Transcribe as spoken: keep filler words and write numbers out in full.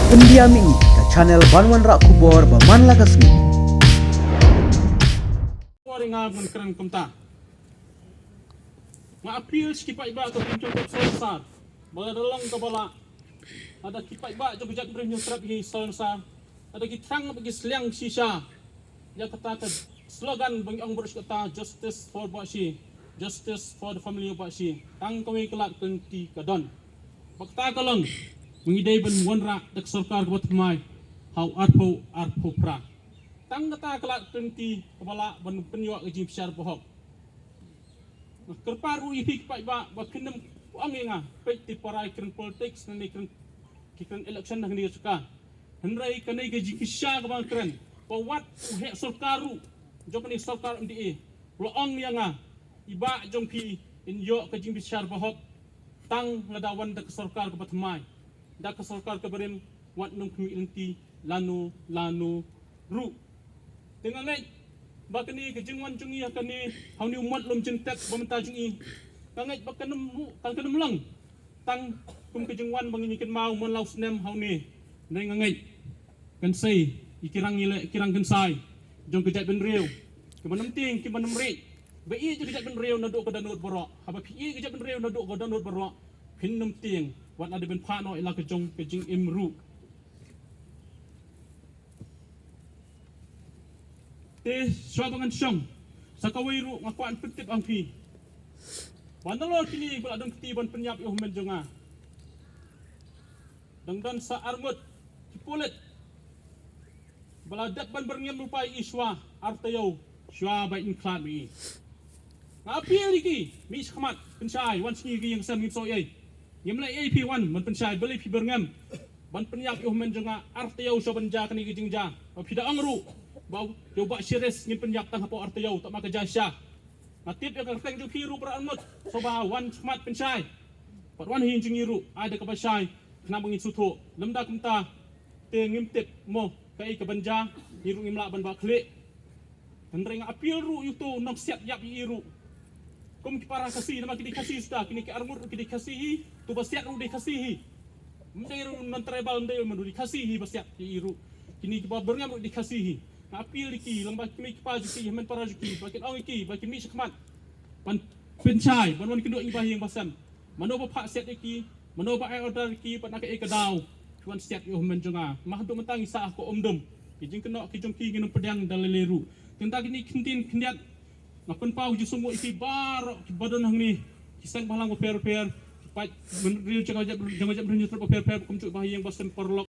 Pyndiah ïa ka channel ban wanrah khubor ba man la ka sngi. Khubor ïa nga ban kren kumta. Nga appeal sha ki paidbah ka Bynta Sor Sar ba la da long kaba lah. Lada ki paidbah jong ka jaitbynriew Hynñiewtrep hi Sor Sar, lada ki thrang ba ki sliang shisha ïa kata ka slogan ba ngi ong baroh shi katta, "Justice for Bah Shi, justice for the family of Bah Shi." Tang kawei ka lad ka lynti ka don. Ba kata ka long ba ngi dei ban wanrah da ka sorkar kaba thymmai ha u arphew arphew phra. Tang kata ka lad ka lynti kaba lah ban pynïoh ka jingbishar bahok. Nga kyrpad ruh ïa phi ki paidbah ba phin nym ong ïa nga, peit te para ki kren politics ne ki kren, ki kren election hangne ka jaka. Hynrei kane ka jingkyrshan kaba nga kren, ba wat u heh sorkar ruh jong kane ka sorkar M D A u la ong ïa nga, i bah jong phi, in ïoh ka jingbishar bahok tang lada wan da ka sorkar kaba thymmai, da ka sorkar kaba rim, wat nym khmih lynti lano lano ruh. Te nga ngeit ba kane ka jingwan jong ngi ha kane, ha une u mot lum jingtep ba mynta jong ngi, nga ngeit ba kan nym, kan nym long tang kum ka jingwan ba ngi kynmaw man la u snem ha une. Hynrei nga ngeit kan sei ïa ki rang, ïa ki rang kynsai jong ka jaitbynriew, kiba nym tieng, kiba nym rieh, ba ïeit ïa ka jaitbynriew naduh ka dohnud baroh. Haba phi ïeit ïa ka jaitbynriew naduh ka dohnud baroh, phin nym tieng wat la dei ban phah noh ïa la ka jong ka jingim ruh. Te shuwa ba ngan shong, sa kawei ruh nga kwah pyntip ïa phi ba nalor kine ba la don kti ban pynïap ïa u hynmen jong nga, dang don sa arngut ki pulit ba la dep ban byrngem lypa ïa i shuwa ar taïew shuwa ba in khlad ïa i. Nga appeal ïa ki, mih shakhmat, pynshai, wan sngi ki ïeng sem, ngim sngewsih ei. Ngim leh ei, phi wan ban pynshai, balei phi byrngem ban pynïap ïa u hynmen jong nga ar taïew shuwa ban jia kane ka jingjia? Ba phi da ong ruh ba ïa u Bah Shiris ngin pynïap tang hapoh ar taïew, tang ma ka jia sha. Nga tip ïa ka kyrteng jong phi ruh, para arngut. Sngewbha wan shakhmat pynshai. Pat wan ha ïing jong ngi ruh, ai da kaba shai, khnang ba ngin sngewthuh. Lymda kumta te ngim tip mo kaei ka ban jia, ngi ruh ngim lah ban bah khlieh. Hynrei nga appeal ruh ïa uto u nongsiat ïap ïa i ruh. Kum ki para Khasi, namar ki dei Khasi suda, kine ki arngut ruh ki dei Khasi hi, uto ba siat ruh dei Khasi hi. Ym dei ruh non-tribal, ym dei ruh, ma dei Khasi hi ba siat ïa i ruh. Kine kiba byrngem ruh dei Khasi hi. Nga appeal ïa ki, lyngba ki mei ki pa jong ki, hynmen para jong ki, ba kin ong ïa ki ba kin mih shakhmat ban pynshai, ban wan kynduh ïa ngi ba ha ïing ba sem. Mano ba phah siat ïa ki, mano ba ai order ïa ki, bad na kaei ka daw phi wan siat ïa u hynmen jong nga? Namar haduh mynta ngi sah ha ka umdum. Ki jingkynnoh ki jong ki ngin ym pdiang da lei lei ruh. Te mynta kine ki kyntien khyndiat, nga pynpaw ka jingsngewnguh ïa phi baroh kiba don hangne, ki seng bahalang bapher bapher, ki paid bynriew jong ka jaitbynriew Hynñiewtrep bapher bapher, kumjuh ba ha ïing ba sem paralok.